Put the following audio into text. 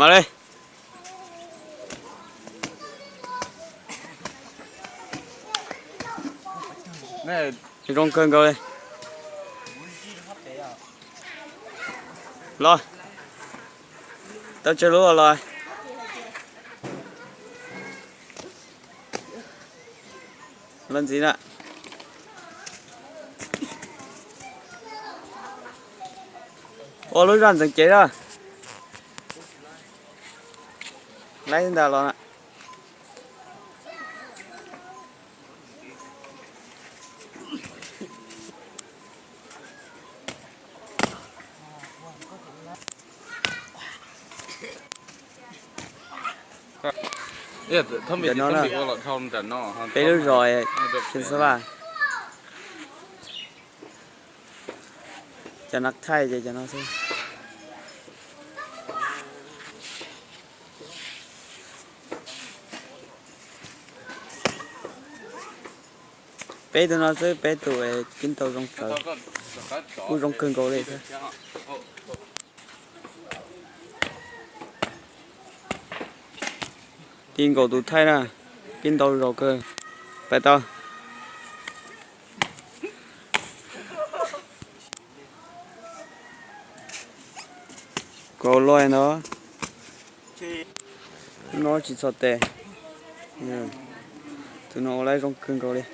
Mam li. Zoo kawg nkaus li. Los. Tau tsawg lub los? Los ntxiv na. Ua lub zaj ntxeev cev na. Laib ntag los na. Ntawm no na, peb lub zos Xeev Xab Vaj. Cov nas thaij ces cov no xwb. Peb tug no xwb, peb tus kib ntaus zoo tsawv, kuj zoo kawg nkaus li thiab. Kib nkaus tus thaij na, kib ntaus zoo kawg. Pais tau. Kaus loj no, no tsis txog tes. Tus no ua laib zoo kawg nkaus li.